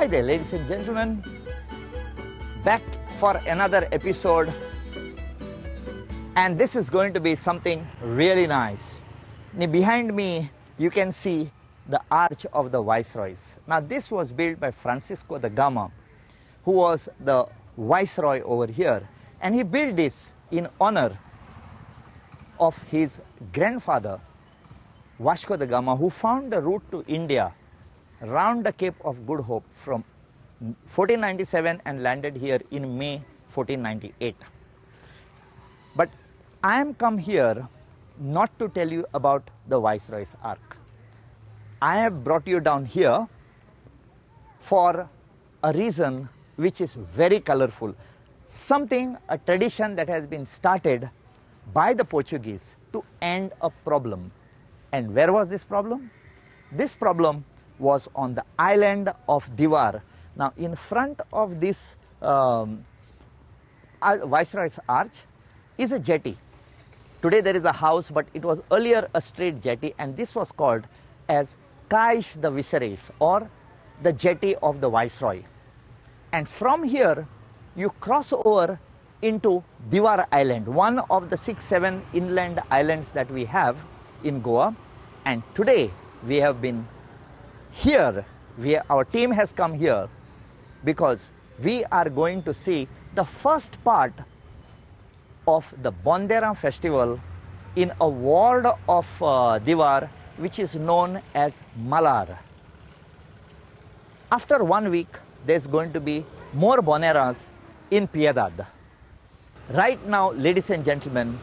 Hi there, ladies and gentlemen. Back for another episode, and this is going to be something really nice. Now, behind me, you can see the Arch of the Viceroys. Now, this was built by Francisco da Gama, who was the Viceroy over here, and he built this in honor of his grandfather, Vasco da Gama, who found the route to India round the Cape of Good Hope from 1497 and landed here in May 1498. But I am come here not to tell you about the Viceroy's Arch. I have brought you down here for a reason which is very colorful. Something, a tradition that has been started by the Portuguese to end a problem. And where was this problem? This problem was on the island of Diwar. Now, in front of this Viceroy's Arch is a jetty. Today there is a house, but it was earlier a straight jetty, and this was called as Cais the Vicereis, or the jetty of the Viceroy. And from here, you cross over into Diwar Island, one of the 6-7 inland islands that we have in Goa. And today we have been here, our team has come here because we are going to see the first part of the Bonderam festival in a ward of Diwar, which is known as Malar. After 1 week, there's going to be more Boneras in Piedade. Right now, ladies and gentlemen,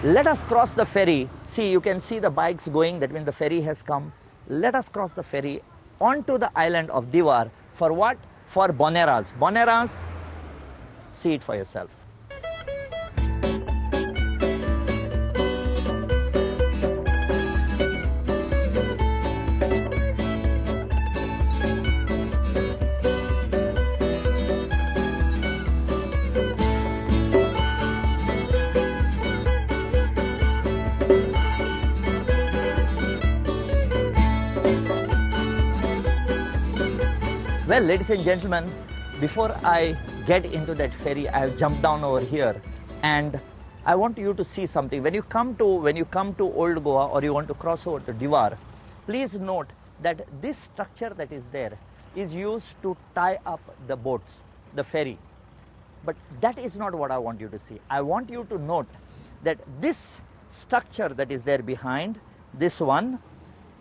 let us cross the ferry. See, you can see the bikes going, that means the ferry has come. Let us cross the ferry onto the island of Diwar. For what? For Boneras. Boneras, see it for yourself. Well, ladies and gentlemen, before I get into that ferry, I have jumped down over here and I want you to see something. When you come to Old Goa or you want to cross over to Diwar, please note that this structure that is there is used to tie up the boats, the ferry. But that is not what I want you to see. I want you to note that this structure that is there behind, this one,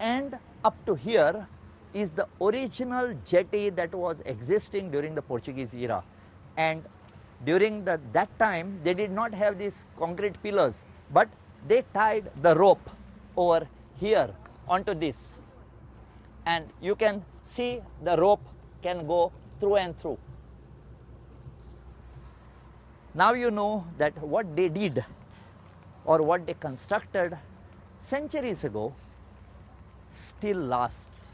and up to here is the original jetty that was existing during the Portuguese era. And during that time, they did not have these concrete pillars, but they tied the rope over here onto this. And you can see the rope can go through and through. Now you know that what they did or what they constructed centuries ago still lasts.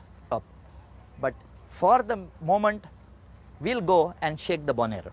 But for the moment, we'll go and shake the bonera.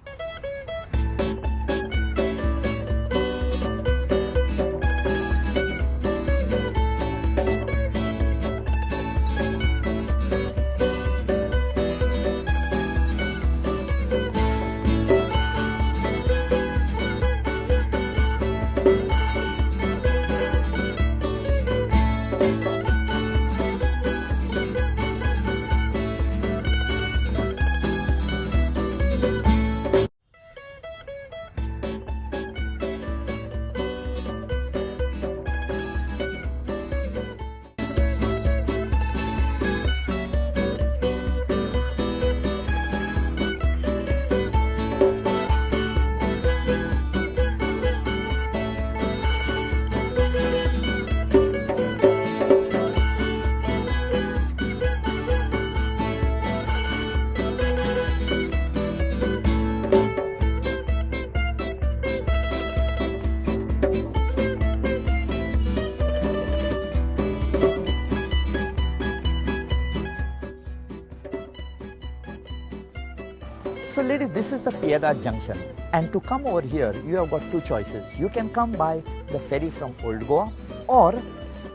So ladies, this is the Piedade Junction, and to come over here, you have got two choices. You can come by the ferry from Old Goa, or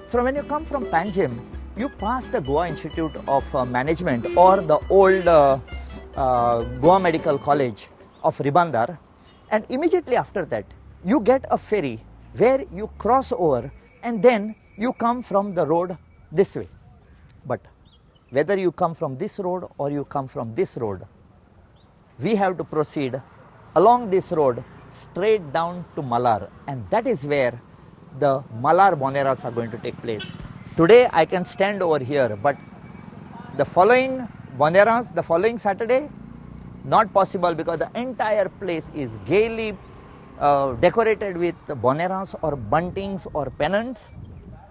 from when you come from Panjim, You pass the Goa Institute of Management or the old Goa Medical College of Ribandar, and immediately after that you get a ferry where you cross over and then you come from the road this way. But whether you come from this road or you come from this road, we have to proceed along this road straight down to Malar, and that is where the Malar Boneras are going to take place. Today I can stand over here, but the following Boneras, the following Saturday, not possible, because the entire place is gaily decorated with Boneras or buntings or pennants,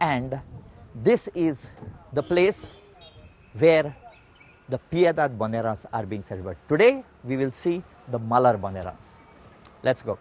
and this is the place where the Piedade Boneras are being celebrated. Today we will see the Malar Boneras. Let's go.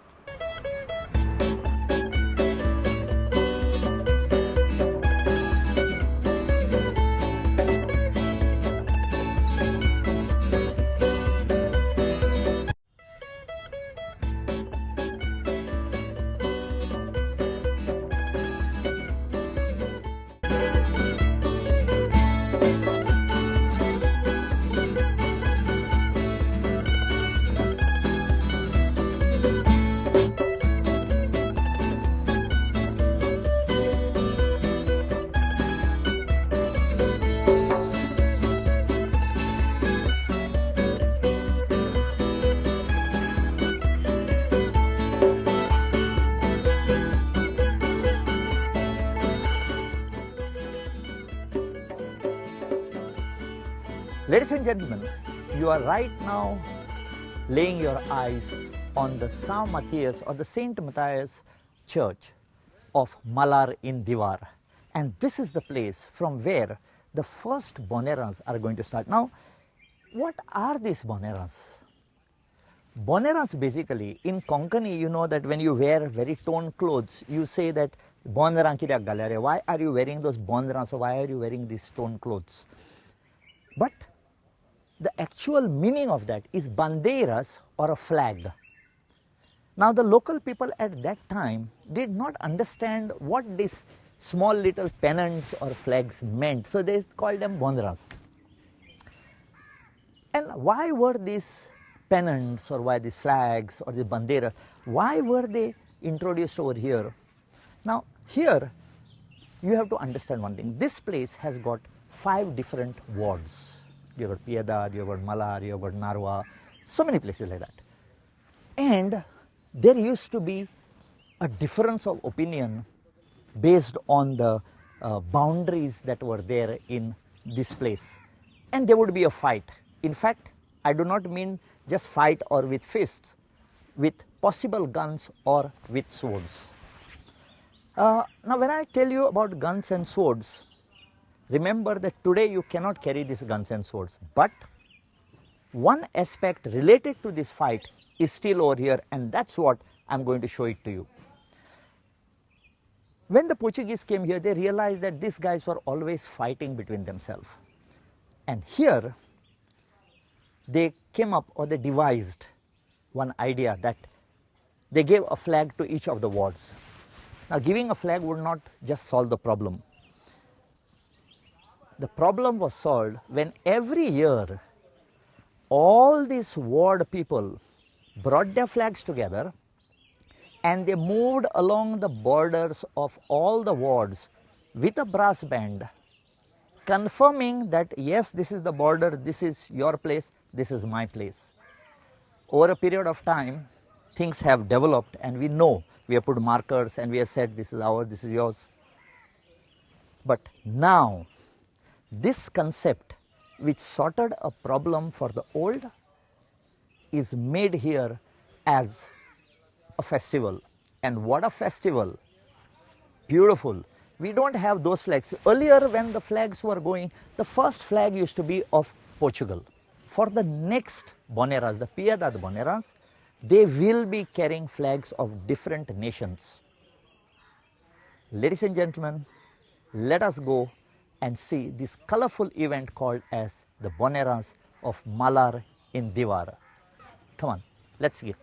Ladies and gentlemen, you are right now laying your eyes on the São Matthias or the Saint Matthias Church of Malar in Diwar. And this is the place from where the first Boneras are going to start. Now, what are these Boneras? Boneras basically, in Konkani, you know that when you wear very toned clothes, you say that Bonera kityak ghalya re? Why are you wearing those Boneras, or why are you wearing these toned clothes? But the actual meaning of that is bandeiras or a flag. Now the local people at that time did not understand what these small little pennants or flags meant, so they called them Boneras. And why were these pennants or why these flags or the bandeiras, why were they introduced over here? Now here you have to understand one thing. This place has got 5 different wards. You have got Piedade, you have got Malar, you have got Narwa, so many places like that. And there used to be a difference of opinion based on the boundaries that were there in this place. And there would be a fight. In fact, I do not mean just fight or with fists, with possible guns or with swords. Now when I tell you about guns and swords, remember that today you cannot carry these guns and swords, but one aspect related to this fight is still over here, and that's what I'm going to show it to you. When the Portuguese came here, they realized that these guys were always fighting between themselves. And here they came up, or they devised one idea that they gave a flag to each of the wards. Now giving a flag would not just solve the problem. The problem was solved when every year all these ward people brought their flags together and they moved along the borders of all the wards with a brass band, confirming that yes, this is the border, this is your place, this is my place. Over a period of time, things have developed and we know, we have put markers and we have said this is ours, this is yours. But now, this concept, which sorted a problem for the old, is made here as a festival. And what a festival! Beautiful. We don't have those flags. Earlier, when the flags were going, the first flag used to be of Portugal. For the next Boneras, the Piedade Boneras, they will be carrying flags of different nations. Ladies and gentlemen, let us go and see this colorful event called as the Boneras of Malar in Diwar. Come on, let's see.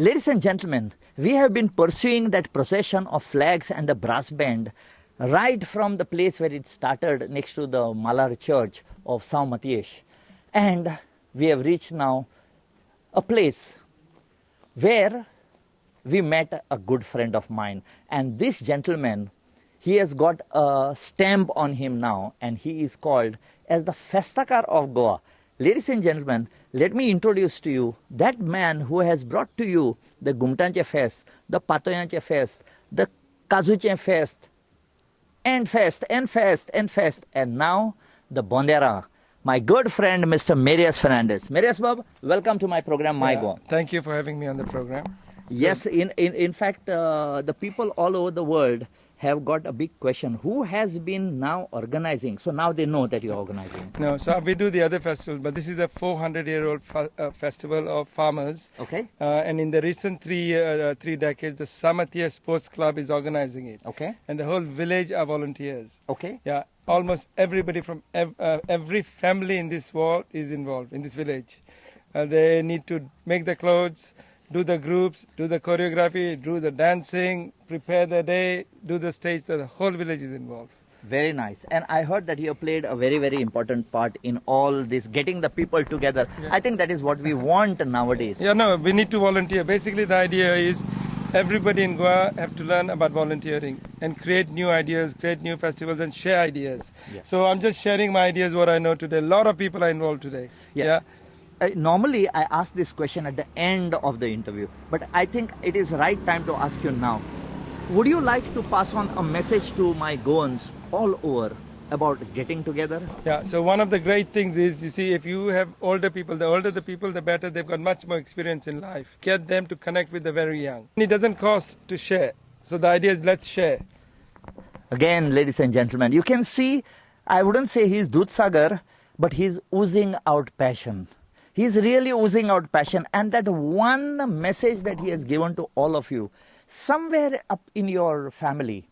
Ladies and gentlemen, we have been pursuing that procession of flags and the brass band right from the place where it started next to the Malar Church of São Matias. And we have reached now a place where we met a good friend of mine. And this gentleman, he has got a stamp on him now, and he is called as the Festakar of Goa. Ladies and gentlemen, let me introduce to you that man who has brought to you the Gumtanche Fest, the Patoyanche Fest, the Kazuche Fest, and fest, and fest, and fest, and now the Bondera. My good friend, Mr. Marius Fernandez. Marius Bob, welcome to my program, My Goa. Thank you for having me on the program. Yes, in fact, the people all over the world have got a big question. Who has been now organizing? So now they know that you're organizing. No, so we do the other festivals, but this is a 400-year-old festival of farmers. Okay. And in the recent three decades, the São Matias Sports Club is organizing it. Okay. And the whole village are volunteers. Okay. Yeah, almost everybody from every family in this world is involved in this village. They need to make the clothes, do the groups, do the choreography, do the dancing, prepare the day, do the stage. The whole village is involved. Very nice. And I heard that you have played a very, very important part in all this, getting the people together. Yeah. I think that is what we want nowadays. Yeah, no, we need to volunteer. Basically, the idea is everybody in Goa have to learn about volunteering and create new ideas, create new festivals and share ideas. Yeah. So I'm just sharing my ideas, what I know today. A lot of people are involved today. Yeah. Normally, I ask this question at the end of the interview, but I think it is right time to ask you now. Would you like to pass on a message to my Goans all over about getting together? Yeah, so one of the great things is, you see, if you have older people, the older the people, the better. They've got much more experience in life. Get them to connect with the very young. And it doesn't cost to share. So the idea is, let's share. Again, ladies and gentlemen, you can see, I wouldn't say he's Dudhsagar, but he's oozing out passion. He's really oozing out passion. And that one message that he has given to all of you, somewhere up in your family,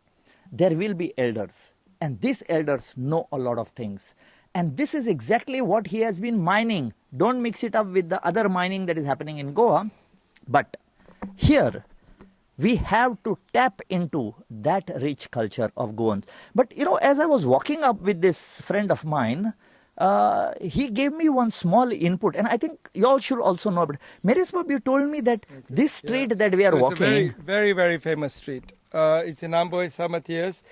there will be elders. And these elders know a lot of things. And this is exactly what he has been mining. Don't mix it up with the other mining that is happening in Goa. But here, we have to tap into that rich culture of Goans. But as I was walking up with this friend of mine, he gave me one small input, and I think you all should also know. But Marius Bob, you told me that this street that we are So it's walking, a very, very, very famous street. It's in Amboy, São Matias.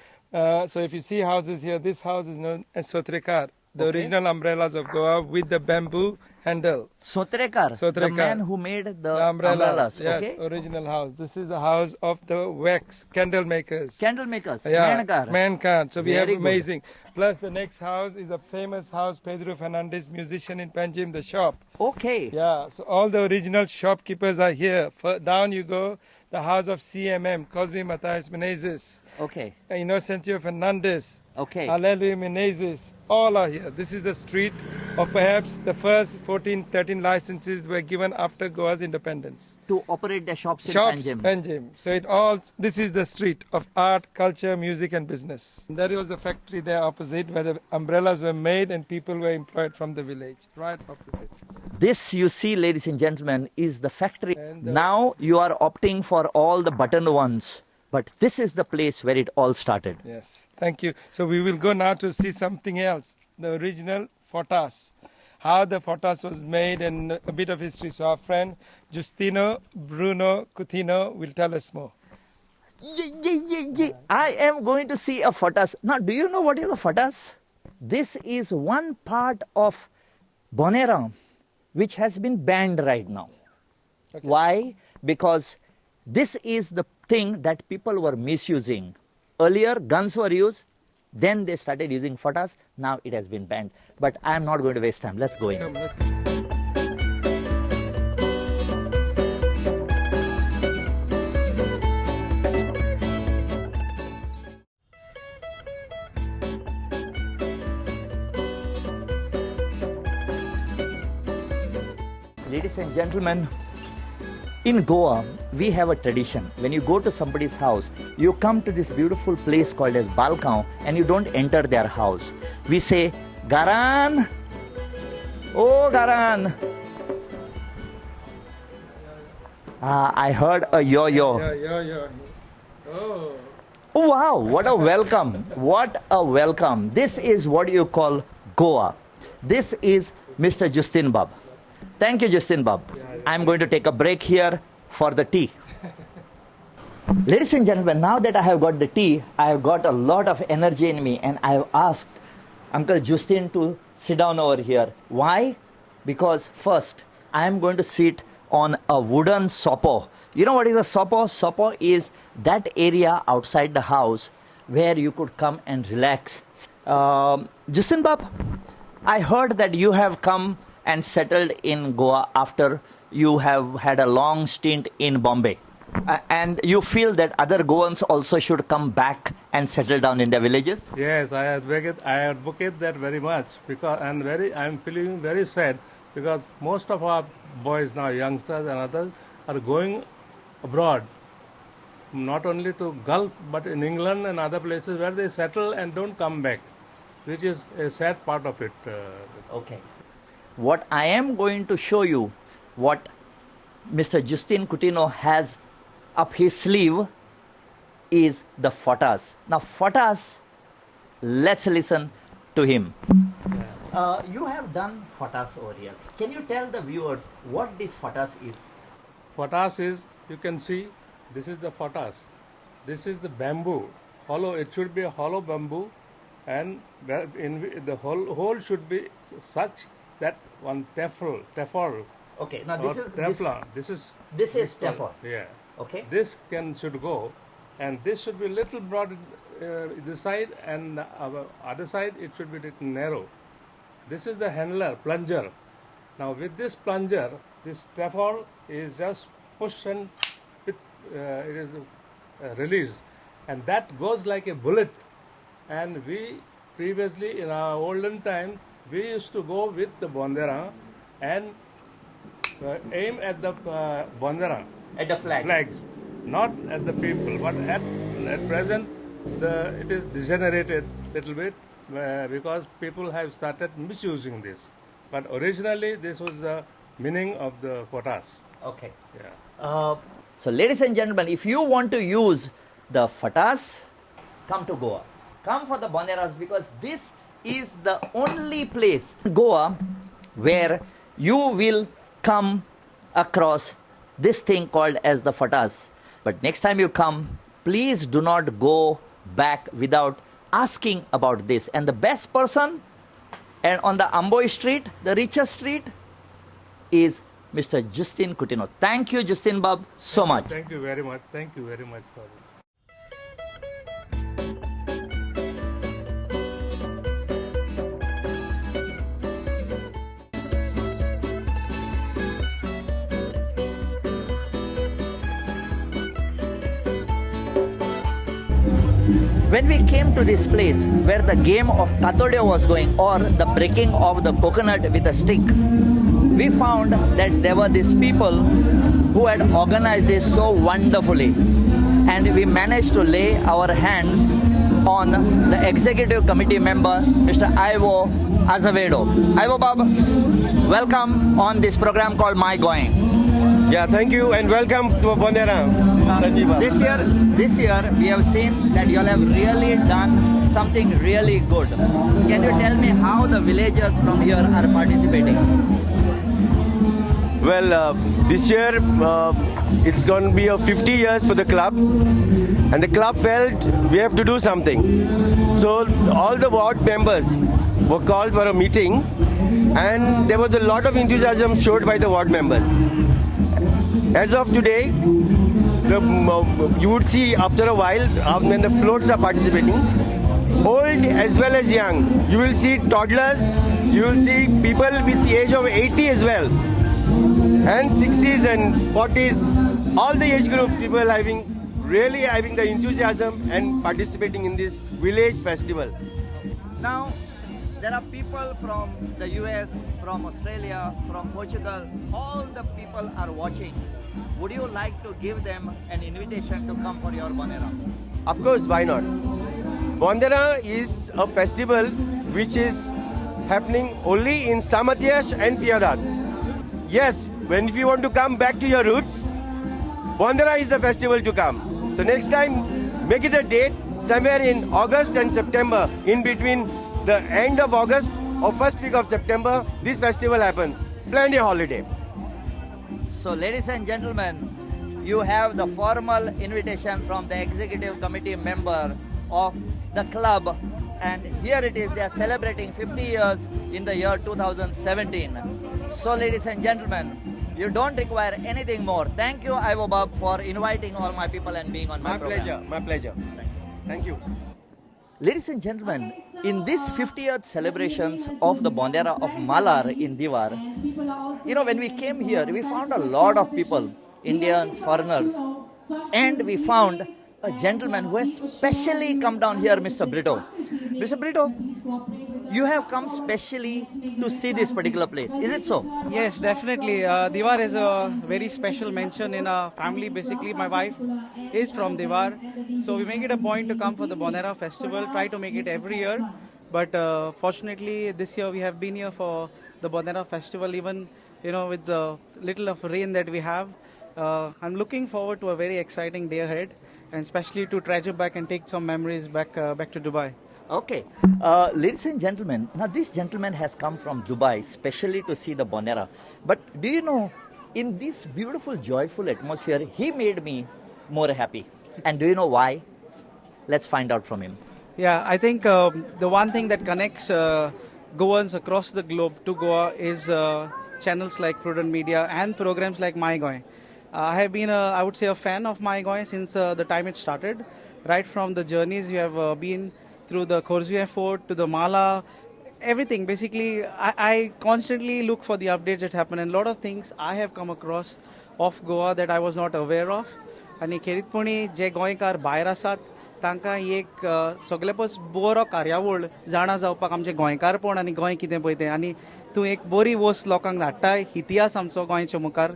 So if you see houses here, this house is known as Sotrekar, the original umbrellas of Goa with the bamboo handle. Sotrekar, the Sotrekar. man who made the, The umbrellas, yes, okay? Original house. This is the house of the wax candle makers. Candle makers, Yeah, Mankar. Mankar. So we have Very good. amazing. Plus the next house is a famous house, Pedro Fernandez, musician in Panjim, the shop. Okay. Yeah, so all the original shopkeepers are here. Down you go, the house of CMM, Cosme Matthias Menezes. Okay. Inocencio Fernandez. Okay. Alelu Menezes, all are here. This is the street of perhaps the first 14, 13 licenses were given after Goa's independence. To operate the shops in Shops, Panjim. Panjim. So this is the street of art, culture, music and business. And there was the factory there opposite where the umbrellas were made and people were employed from the village, right opposite. This you see, ladies and gentlemen, is the factory. And the Now you are opting for all the button ones. But this is the place where it all started. Yes, thank you. So we will go now to see something else, the original Fortas, how the Fortas was made and a bit of history. So our friend Justino Bruno Coutinho will tell us more. Yeah, yeah, yeah, yeah. I am going to see a Fortas. Now, do you know what is a Fortas? This is one part of Bonera which has been banned right now. Okay. Why? Because this is the thing that people were misusing. Earlier, guns were used. Then they started using Fortas. Now it has been banned. But I am not going to waste time. Let's go in. Come, let's go. Ladies and gentlemen, in Goa, we have a tradition. When you go to somebody's house, you come to this beautiful place called as Balcão and you don't enter their house. We say, Garan! Oh, Garan! I heard a yo-yo. Yeah, yo yo. Oh. Oh, wow, what a welcome. What a welcome. This is what you call Goa. This is Mr. Justin Bab. Thank you, Justin Bab. I'm going to take a break here for the tea. Ladies and gentlemen, now that I have got the tea, I have got a lot of energy in me, and I have asked Uncle Justin to sit down over here. Why? Because first, I am going to sit on a wooden sopo. You know what is a sopo? Sopo is that area outside the house where you could come and relax. Justin Bab, I heard that you have come and settled in Goa after you have had a long stint in Bombay. And you feel that other Goans also should come back and settle down in their villages? Yes, I advocate that very much because and very I'm feeling very sad because most of our boys now, youngsters and others, are going abroad, not only to Gulf but in England and other places where they settle and don't come back, which is a sad part of it. Okay. What I am going to show you, what Mr. Justin Coutinho has up his sleeve, is the fatas. Now, fatas, let's listen to him. You have done fatas over here. Can you tell the viewers what this fatas is? Fatas is, you can see, this is the fatas. This is the bamboo, hollow. It should be a hollow bamboo, and in the hole should be such that one tefal Okay, now or this is this, teflon. This is this is one. Tefal. Yeah. Okay. This can should go, and this should be little broad this side, and other side it should be little narrow. This is the handler plunger. Now with this plunger, this tefal is just pushed and with, it is released, and that goes like a bullet. And we previously in our olden time we used to go with the bandera and aim at the bandera. At the flag. Flags, not at the people. But at present, it is degenerated little bit because people have started misusing this. But originally, this was the meaning of the fatas. Okay. Yeah. So, ladies and gentlemen, if you want to use the fatas, come to Goa. Come for the Banderas, because this is the only place in Goa where you will come across this thing called as the fatas. But next time you come, please do not go back without asking about this. And the best person, and on the Amboy Street, the richest street, is Mr. Justin Coutinho. Thank you, Justin Bab, so much. Thank you very much. Thank you very much for it. When we came to this place where the game of Kathodiyo was going, or the breaking of the coconut with a stick, we found that there were these people who had organized this so wonderfully. And we managed to lay our hands on the executive committee member, Mr. Ivo Azevedo. Ivo Bab, welcome on this program called My Going. Yeah, thank you and welcome to Bondera, Sanjeeva. This year we have seen that you all have really done something really good. Can you tell me how the villagers from here are participating? Well, this year it's going to be a 50 years for the club, and the club felt we have to do something. So all the ward members were called for a meeting, and there was a lot of enthusiasm showed by the ward members. As of today, you would see after a while when the floats are participating, old as well as young. You will see toddlers, you will see people with the age of 80 as well, and 60s and 40s, all the age group people having really having the enthusiasm and participating in this village festival. Now, there are people from the US, from Australia, from Portugal, all the people are watching. Would you like to give them an invitation to come for your Bonera? Of course, why not? Bondera is a festival which is happening only in São Mateus and Piedade. Yes, when if you want to come back to your roots, Bondera is the festival to come. So next time, make it a date somewhere in August and September, in between the end of August or first week of September, this festival happens. Plan your holiday. So, ladies and gentlemen, you have the formal invitation from the executive committee member of the club, and here it is, they are celebrating 50 years in the year 2017. So, ladies and gentlemen, you don't require anything more. Thank you, Ivo Bob, for inviting all my people and being on my My program. pleasure, my pleasure. Thank you. Ladies and gentlemen, in this 50th celebrations of the Bondera of Malar in Diwar, you know, when we came here, we found a lot of people, Indians, foreigners, and we found a gentleman who has specially come down here, Mr. Brito. Mr. Brito, you have come specially to see this particular place. Is it so? Yes, definitely. Diwar is a very special mention in our family. Basically, my wife is from Diwar. So we make it a point to come for the Bonera festival, try to make it every year. But fortunately, this year we have been here for the Bonera festival, even with the little of rain that we have. I'm looking forward to a very exciting day ahead, and especially to treasure back and take some memories back to Dubai. Okay. Ladies and gentlemen, now this gentleman has come from Dubai specially to see the Bonera. But do you know, in this beautiful, joyful atmosphere, he made me more happy. And do you know why? Let's find out from him. Yeah, I think the one thing that connects Goans across the globe to Goa is channels like Prudent Media and programs like My Goa. I have been, I would say, a fan of My Goa since the time it started. Right from the journeys you have been through the Corjuem Fort to the Mala, everything. Basically, I constantly look for the updates that happen, and a lot of things I have come across of Goa that I was not aware of. आनी खेरीतपणी जे गोंयकार भायर आसात तांकां एक सगळे पस बरो कार्यावळ जाणा जावपाक आमचें गोंयकारपण आनी गोंय कितें पळय तें, आनी तूं एक बरी वस्त लोकांक धाडटा, इतिहास आमचो गोंयच्या मुखार,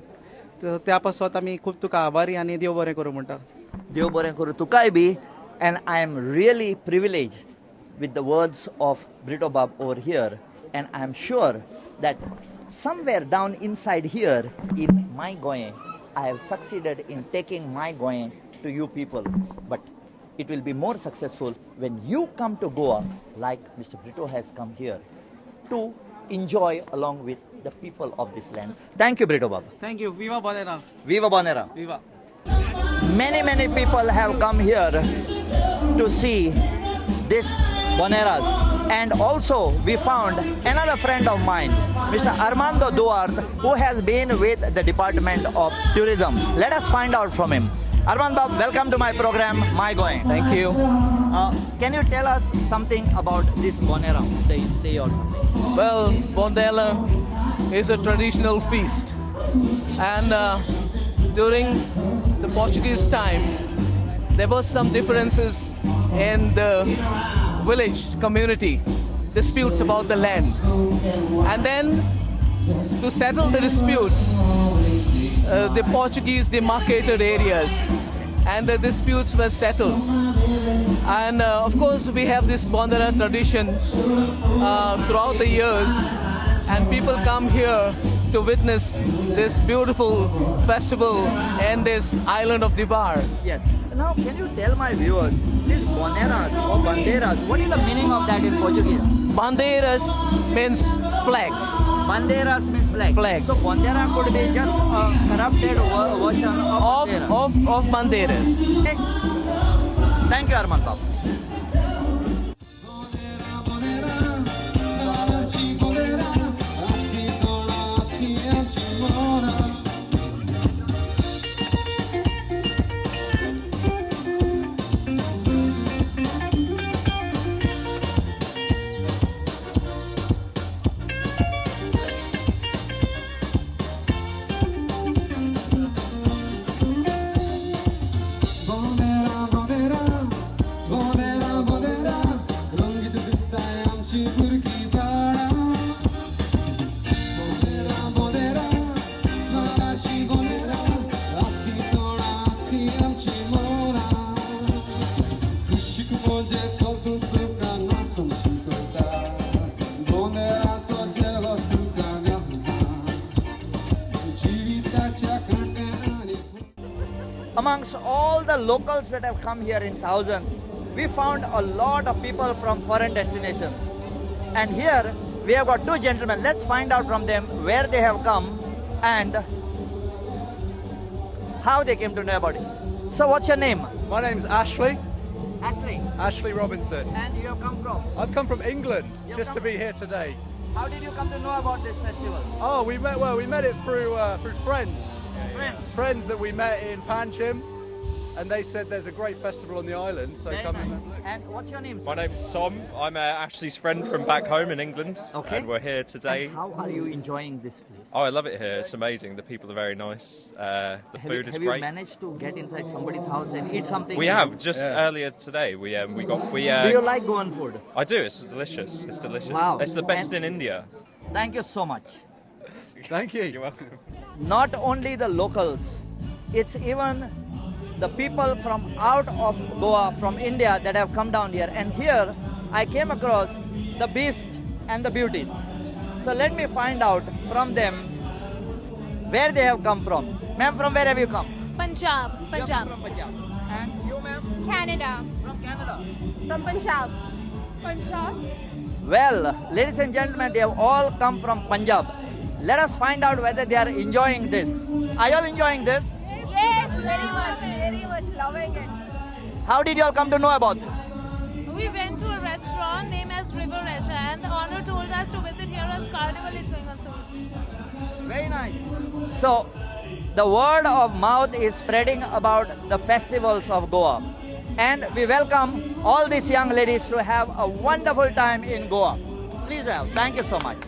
त्या पासत आमी खूब तुका आभारी आनी देव बरें करूं म्हणटा. देव बरें करूं तुकाय बी. And I am really privileged with the words of Brito Bab over here, and I am sure that somewhere down inside here in my Goa, I have succeeded in taking my Goa to you people. But it will be more successful when you come to Goa, like Mr. Brito has come here, to enjoy along with the people of this land. Thank you, Brito Bab. Thank you. Viva Bonera. Viva Bonera. Viva. Many, many people have come here to see this Boneras. And also we found another friend of mine, Mr. Armando Duarte, who has been with the Department of Tourism. Let us find out from him. Armando, welcome to my program, My Goa. Thank you. Can you tell us something about this Bonera, the history or something? Well, Bondela is a traditional feast. And during the Portuguese time, there was some differences in the village community, disputes about the land. And then to settle the disputes, the Portuguese demarcated areas and the disputes were settled. And of course, we have this Bondera tradition throughout the years, and people come here to witness this beautiful festival and this island of Diwar. Yes. Now, can you tell my viewers, these Boneras or Banderas, what is the meaning of that in Portuguese? Bandeiras means flags. Bandeiras means flag. Flags. So Bondera could be just a corrupted version of Bandera. Of Bandeiras. Okay. Thank you, Armand Bab. Bonera, bonera, bonera. Amongst all the locals that have come here in thousands, we found a lot of people from foreign destinations. And here we have got two gentlemen. Let's find out from them where they have come and how they came to know about it. So, what's your name? My name's Ashley, Ashley. Ashley Robinson. And you have come from? I've come from England You've just to come- be here today. How did you come to know about this festival? Oh, we met well. We met it through through friends, Friends. friends that we met in Panchim, and they said there's a great festival on the island, so Very come nice. and have a look. And what's your name, sir? My name's Tom. I'm Ashley's friend from back home in England. Okay. And we're here today. And how are you enjoying this place? Oh, I love it here. It's amazing. The people are very nice. The Have food you, is have great. you managed to get inside somebody's house and eat something? We have just Yeah. earlier today. We got we. Do you like Goan food? I do. It's delicious. It's delicious. Wow. It's the best And- in India. Thank you so much. Thank you. You're welcome. Not only the locals, it's even the people from out of Goa, from India, that have come down here. And here I came across the beast and the beauties. So let me find out from them where they have come from. Ma'am, from where have you come? Punjab, You have come Punjab, From Punjab. And you, ma'am? Canada, From Canada. from Punjab, Punjab. Well, ladies and gentlemen, they have all come from Punjab. Let us find out whether they are enjoying this. Are you all enjoying this? Yes, very much loving it. How did you all come to know about this? We went to a restaurant named as River Resha, and the owner told us to visit here as carnival is going on soon. Very nice. So, the word of mouth is spreading about the festivals of Goa. And we welcome all these young ladies to have a wonderful time in Goa. Please have. Thank you so much.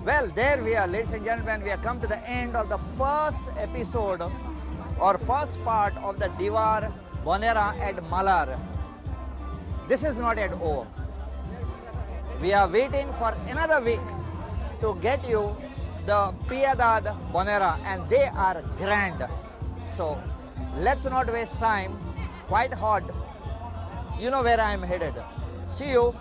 Well, there we are, ladies and gentlemen. We have come to the end of the first episode or first part of the Diwar Bonera at Malar. This is not yet over. We are waiting for another week to get you the Piedade Bonera, and they are grand. So let's not waste time. Quite hot. You know where I am headed. See you.